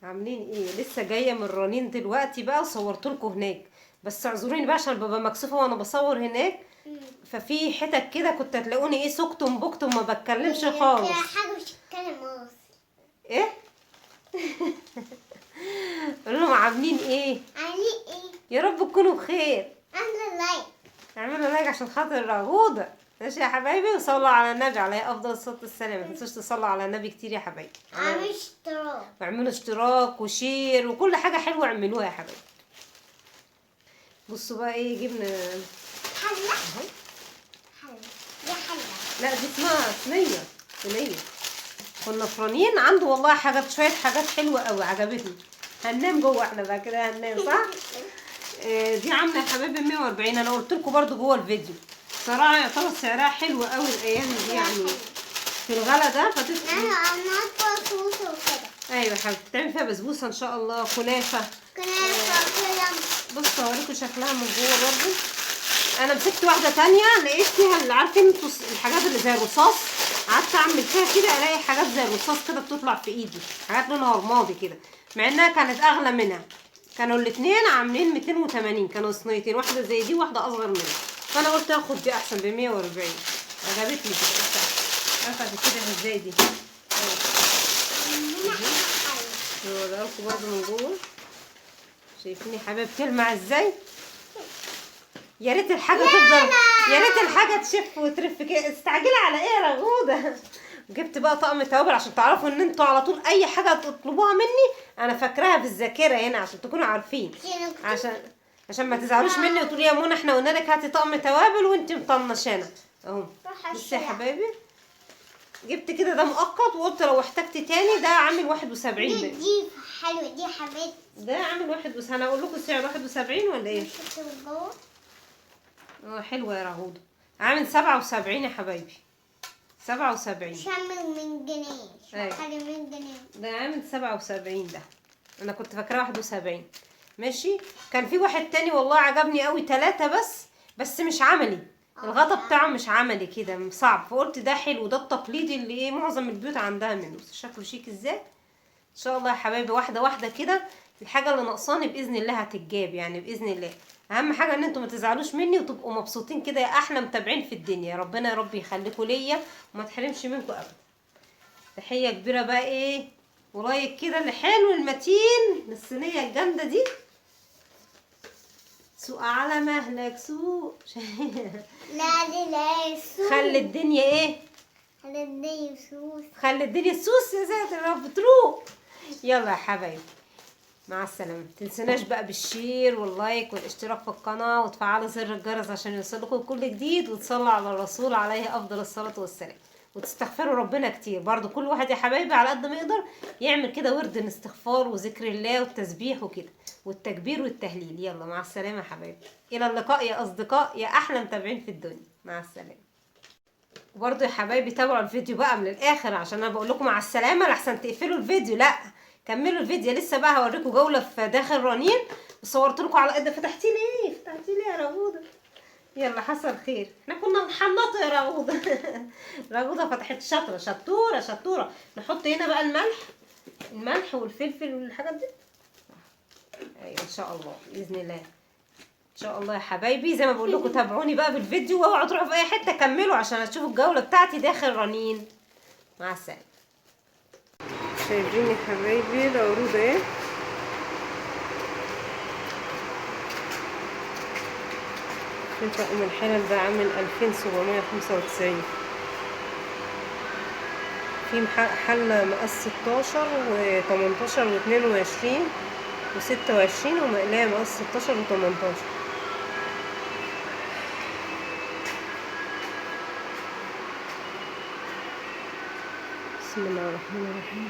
عاملين ايه؟ لسه جاية من رنين دلوقتي بقى وصورت لكم هناك، بس اعذروني بقى عشان ببقى مكسوفه وانا بصور هناك، ففي حتت كده كنت هتلاقوني ايه سكتم بكتم ما بتكلمش خالص. حاجة مش بتتكلم خالص. ايه؟ قول لهم عاملين ايه؟ عاملين ايه؟ يا رب تكونوا بخير. اعملوا like. اعملوا like عشان خاطر رغوده. ماشي يا حبايبي، وصلوا على النبي عليه افضل الصلاة والسلام. ما تنسوش تصلوا على النبي كتير يا حبايبي. اعملوا اشتراك. واعملوا اشتراك و share وكل حاجة حلوة اعملوها يا حبايبي. بصوا بقى ايه جبنا حله. اهو حله دي حله. لا دي اسمها صينية. صينية. كنا فرانين عنده والله حاجات، شوية حاجات حلوة قوي عجبتني. هننام جوه احنا بقى كده، هننام صح؟ دي عامله يا حبايبي 140. انا قلت لكم برده جوه الفيديو صراحة يعتبر سعرها حلو قوي الايام دي، يعني في الغلا ده. انا بسبوسه وكده. ايوه يا حبيبتي تعمل فيها بسبوسه ان شاء الله، كنافه. كنافه كده. بصوا اوريكم شكلها من جوه برده. انا مسكت واحدة تانية لقيت فيها اللي عارفين انتوا الحاجات اللي زي الرصاص، قعدت اعمل فيها كده الاقي حاجات زي الرصاص كده بتطلع في ايدي، حاجات لونها رمادي كده، مع انها كانت اغلى منها. كانوا الاثنين عاملين 280، كانوا صينيتين، واحدة زي دي وواحدة اصغر منها، فانا قلت اخد دي احسن ب 140. عجبتني كده. عارفه هتتفتح ازاي دي؟ اوريها لكم برده من جوه. شايفين يا حبايب بتلمع ازاي؟ يا ريت الحاجة تفضل، يا ريت الحاجة تشف وترف كده. استعجلي على ايه يا رغوده؟ جبت بقى طقم توابل عشان تعرفوا ان انتوا على طول اي حاجة تطلبوها مني انا فاكراها في الذاكرة هنا، عشان تكونوا عارفين، عشان ما تزعلوش مني وتقولي يا منى احنا قلنا لك هاتي طقم توابل وانت مطنشانه. اهو بصي يا حبايبي، جبت كده ده مؤقت، وقلت لو احتجت تاني. ده عامل 71. دي حلوة دي حبيبتي. ده عامل 71. انا اقول لكم السعر 71 ولا ايه؟ اه حلوة يا رغوده. عامل 77 يا حبايبي. 77. شامل من جنيه. أيوة. من جنيه. ده عامل 77 ده. انا كنت فاكراه 71. ماشي. كان في واحد تاني والله عجبني قوي، 3 بس مش عملي. الغطا بتاعه مش عملي كده، صعب، فقلت ده حلو، ده التقليدي اللي ايه معظم البيوت عندها منه. شكله شيك ازاي. ان شاء الله يا حبايبي واحدة واحدة كده الحاجة اللي ناقصاني باذن الله هتتجاب، يعني باذن الله. اهم حاجة ان انتوا ما تزعلوش مني وتبقوا مبسوطين كده يا احلى متابعين في الدنيا. ربنا يا رب يخليكم ليا وما تحرمش منكم ابدا. تحية كبيرة بقى ايه ولايك كده اللي حلو المتين للصينيه الجامدة دي. سوق على مهلك سوق. لا لا سوق. خلي الدنيا ايه؟ خلي الدنيا سوس. خلي الدنيا سوس يا ساتر يا رب تروق. يلا يا حبايبي مع السلامة. متنسوناش بقى بال share وال like والاشتراك في القناة وتفعلوا زر الجرس عشان يوصلكم كل جديد، وتصلوا على الرسول عليه افضل الصلاة والسلام، وتستغفروا ربنا كتير برضو. كل واحد يا حبايبي على قد ما يقدر يعمل كده ورد الاستغفار وذكر الله والتسبيح وكده والتكبير والتهليل. يلا مع السلامة يا حبايبي، الى اللقاء يا اصدقاء يا احلى متابعين في الدنيا. مع السلامة. وبرضو يا حبايبي تابعوا الفيديو بقى من الاخر، عشان انا بقول لكم مع السلامة لحسن تقفلوا الفيديو. لا كملوا الفيديو، لسه بقى هوريكم جولة في داخل رنين وصورت لكم على قد. فتحتي ليه؟ فتحتي ليه يا رغوده؟ يلا حصل خير، احنا كنا نحنطه يا رغوده. رغوده فتحت شاطرة شطوره شطوره. نحط هنا بقى الملح، الملح والفلفل والحاجات دي. ايوه ان شاء الله باذن الله. ان شاء الله يا حبايبي زي ما بقول لكم تابعوني بقى في الفيديو، واوعوا تروحوا في اي حتة، كملوا عشان تشوفوا الجولة بتاعتي داخل رنين. مع السلامة. شايفين يا حبايبي العروض ايه؟ طقم الحلل ده عامل 2795. في حلة مقاس 16 و18 و22 و26، ومقلاية مقاس 16 و18. بسم الله الرحمن الرحيم.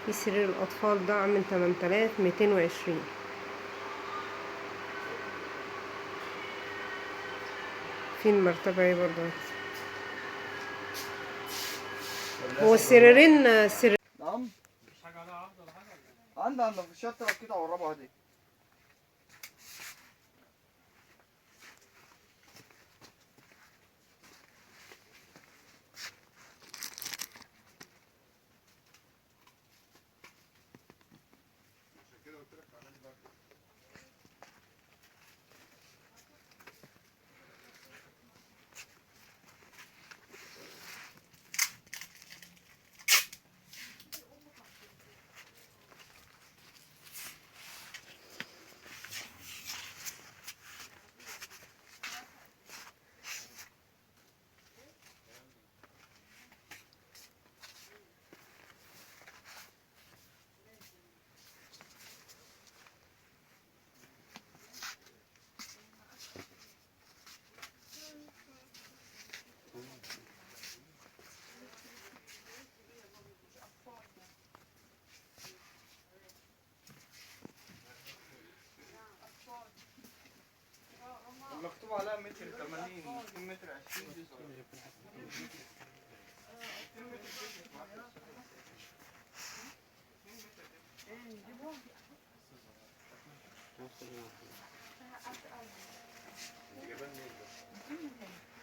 في سرير الأطفال ده عامل 8220. في المرتبة ايه برضه؟ هو السريرين سرير. نعم مفيش حاجة عليها عرض ولا حاجة ولا ايه؟ عندنا في الشطة كده والرابعة دي.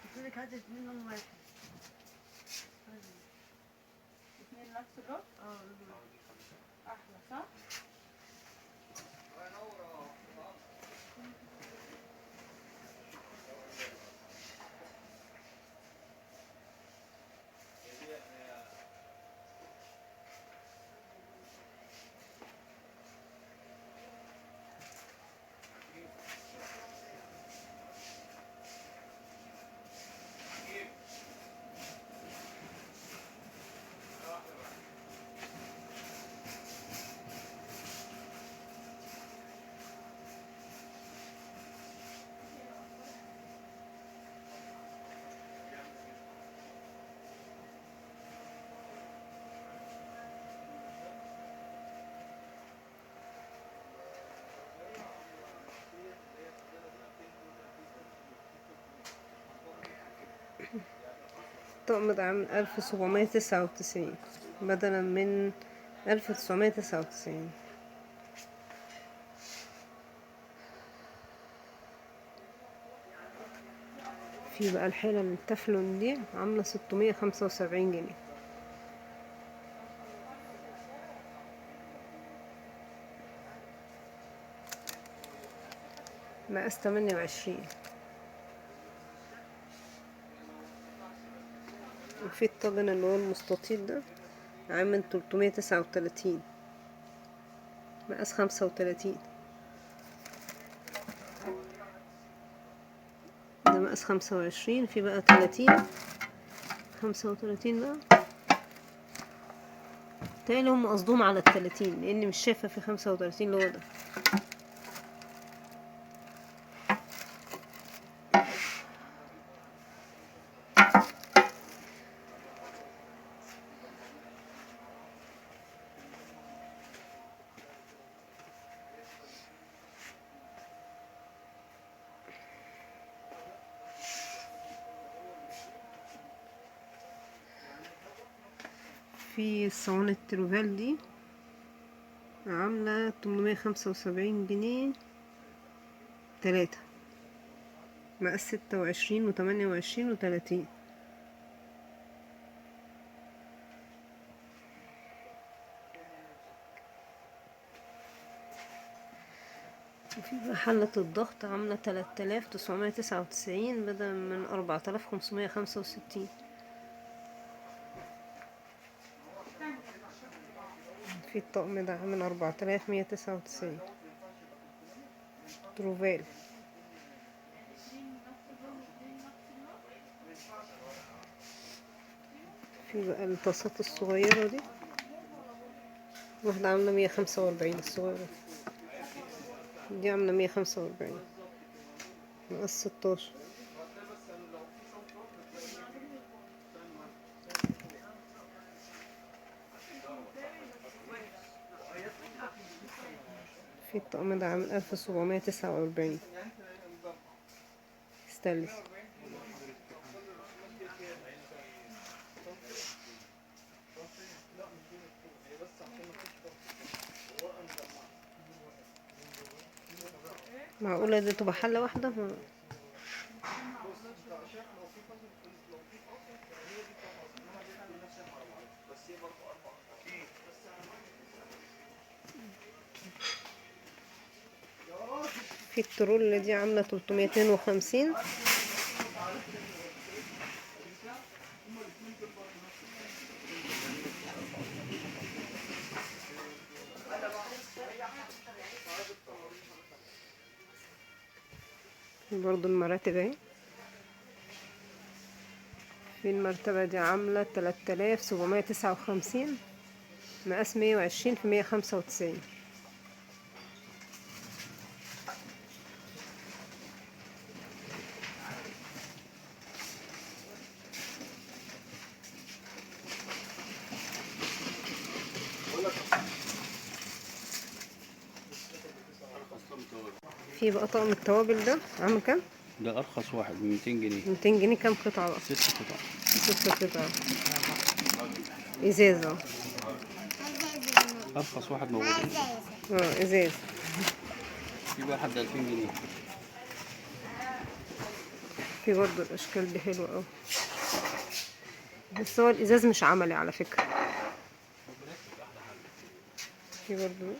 قلت لك هات 2 لون واحد. 2 نفس اللون؟ اه احلى صح؟ الطقم ده عامل 1799 بدلا من 1999. في بقى الحلل التefلون دي عاملة 675 جنيه. مقاس 28. وفي الطاجن اللي هو المستطيل ده عامل 339 مقاس 35. ده مقاس 25. في بقى 30 35 بقى تاني، هم قصدهم على 30 لان مش شايفة في 35 اللي هو ده. في الصواني التروفال دي عاملة 875 جنيه 3 مقاس 26 و28 و30. وفي بقى حلة الضغط عاملة 3999 بدل من 4565. في الطقم ده عامل 4199 تروفال. في بقى الطاسات الصغيرة دي واحدة عاملة 145، الصغيرة دي عاملة 145 مقاس 16. في الطقم ده عامل 1749 ستانلس. معقولة دي تبقى حلة واحدة؟ في الترول دي عاملة 352. برضو المراتب اهي. في المرتبة دي عاملة 3759 مقاس 120 في 195. في بقى طقم التوابل ده عامل كام؟ ده ارخص واحد 200 جنيه. 200 جنيه. كام قطعة بقى؟ 6 قطع. 6 قطع. ازازة. ارخص واحد موجود. ازاز. في بقى لحد 2000 جنيه. في برضه الاشكال دي حلوة قوي، بس هو الازاز مش عملي على فكرة. في برضه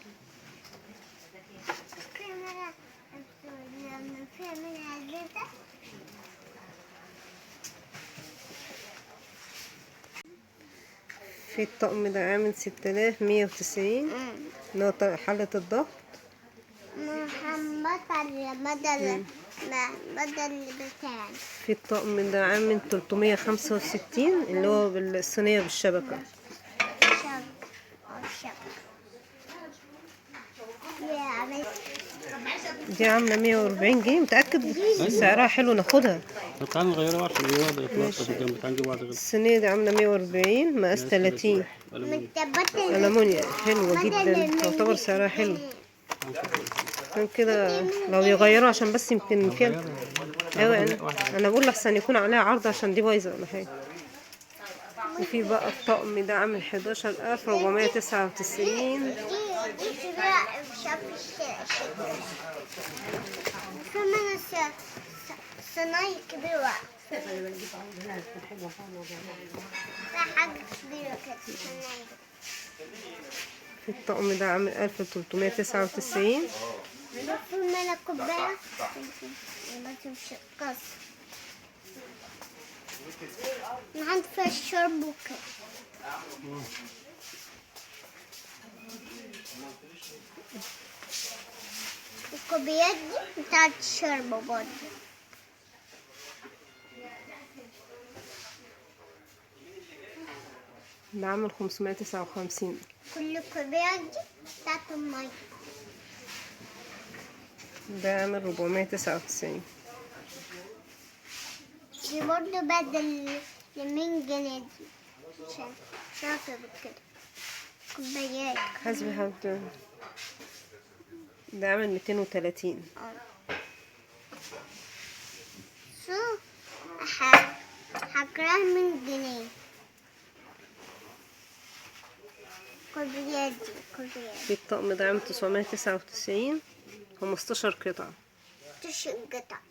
في الطقم ده عامل 6190، اللي هو حلة الضغط. بدل بدل بتاع. في الطقم ده عامل 365، اللي هو بالصينية بالشبكة. دي عاملة 140 جنيه. متأكد سعرها حلو ناخدها. طب تعالى نغيرها عشان ايه واحدة يتلطف في الجنب. تعالى نجيب واحدة غير الصينية دي عاملة 140 مقاس 30، ألمونيا، حلوة جدا، تعتبر سعرها حلو. كان كده لو يغيروا عشان بس يمكن فيها. ايوه انا بقول احسن يكون عليها عرض عشان دي بايظة ولا حاجة. وفي بقى الطقم ده عامل 11499. صينية كبيرة، حاجة كبيرة كده. في الطقم ده عامل 1399. في منها كوباية بس قص عند فيها الشرب وكده. الكوبايات دي بتاعت الشرب برضه. ده عامل 559. كل الكوبايات دي بتاعت المية. ده عامل 499. دي برضه بدل 100 جنيه دي. شاطر كده كوبايات. حسبي حد. ده عامل 230. شو حكراه 100 جنيه. كوبايات دي كوبايات. في الطقم ده عامل 999، 15 قطعة. 15 قطعة.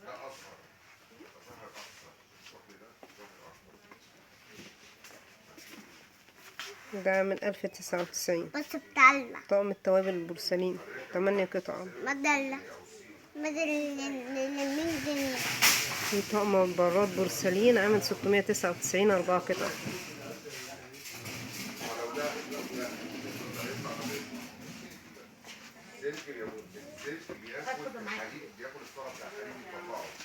ده عامل 1099. بس بتعلق. طقم التوابل البورسلين 8 قطع. بدل 100 جنيه. في طقم براد بورسلين عامل 699، 4 قطع.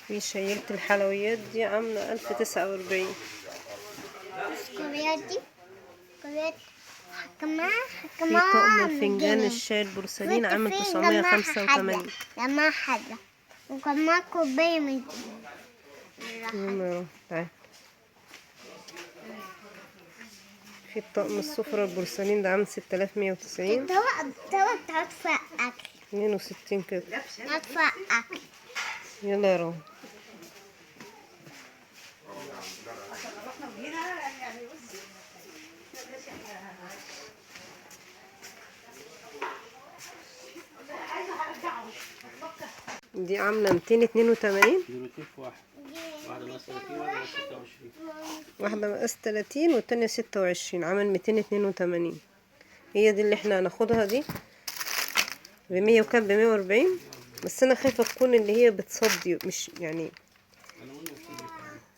في شيلة الحلويات دي عاملة 1049. الكوبايات دي كوبايات في طقم الفنجان الشاي البورسلين عامل 985. جماعة حاجة وكمان كوباية من تعال. في الطقم السفرة البورسلين ده عامل 6190. الطبق بتاعت فيها أكل. 62 كده. بتاعت فيها أكل. يلا يا روان. دي عاملة 282. دي في واحد. واحدة مقاس 30 واحدة 26. واحدة مقاس 30 والتانية 26، عامل 282. هي دي اللي احنا هناخدها دي ب100 وكام، ب140. بس انا خايفة تكون اللي هي بتصدي، مش يعني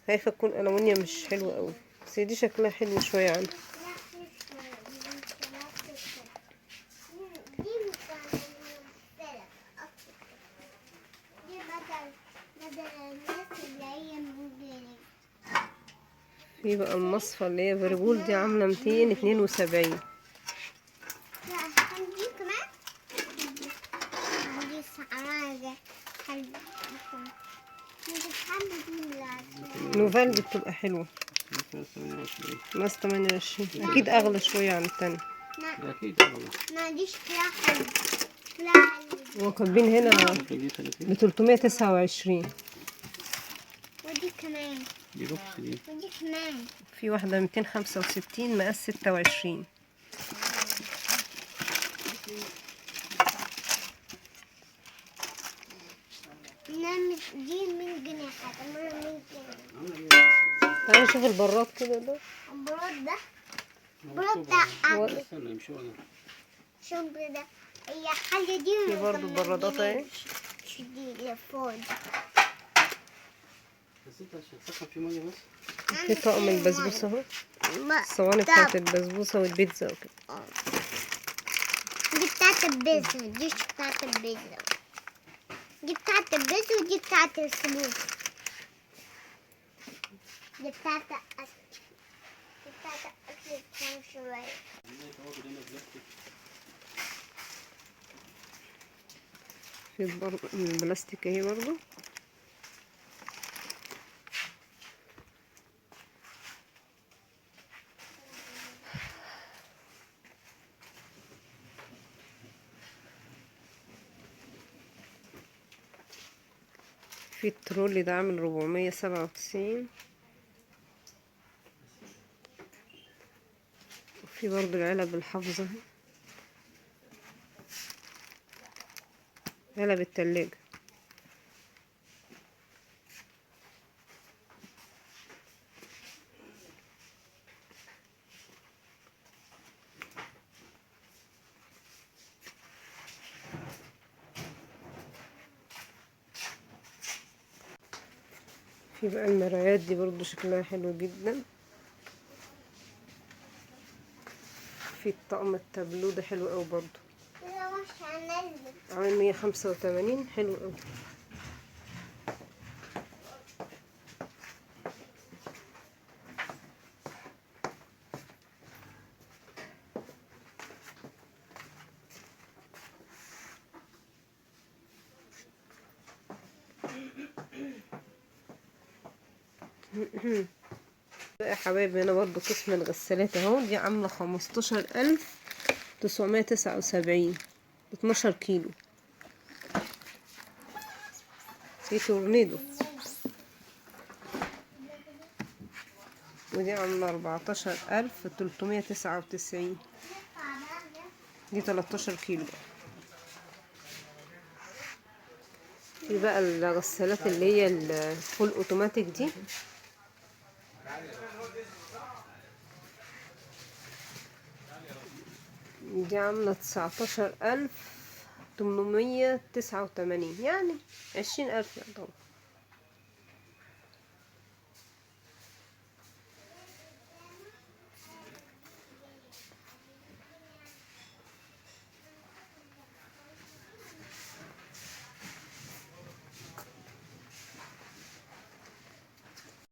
خايفة تكون ألمونيا مش حلوة قوي، بس دي شكلها حلو شوية عنها. في بقى المصفى اللي هي فيربول دي عاملة 272. عندي كمان عندي نوفال دي بتبقى حلوة. مقاس 28 أكيد أغلى شوية عن التانية. أكيد أغلى. ما دي شكلها حلو. شكلها حلو. هو كاتبين هنا ب 329. ودي كمان. دي لوكس دي. ودي كمان. في واحدة 265 مقاس 26. نعمل دي 100 جنيه، هتعملها 100 جنيه. تعالى نشوف البراد كده. ده البراد ده البراد بتاع أكل. استنى مش هو ده. شوف ده هي حاجة دي. في برضه برادات اهي. دي اللي فوق. بس انت عشان تسخن فيه مية بس. في طقم البسبوسة اهو، الصواني بتاعت البسبوسة والبيتزا وكده. دي بتاعت البيتزا، دي بتاعت البيتزا، دي بتاعت البيتزا، ودي بتاعت السموث، دي بتاعت الأكل، دي بتاعت الأكل كمان شوية. في برضه البلاستيك اهي برضه. في الترولي ده عامل 497. وفي برضو العلب الحافظة، علب التلاجة. في بقى المرايات دي برضو شكلها حلو جدا. في الطقم التابلو ده حلو قوي برضو، عامل 185، حلو قوي. بقى يا حبايبي هنا برضو قسم الغسالات اهو، دي عاملة 15,979، 12 كيلو. في تورنيدو، ودي عاملة 14,399، دي 13 كيلو. في بقى الغسالات اللي هي ال full automatic دي، دي عاملة 19,889، يعني 20,000 يعتبر.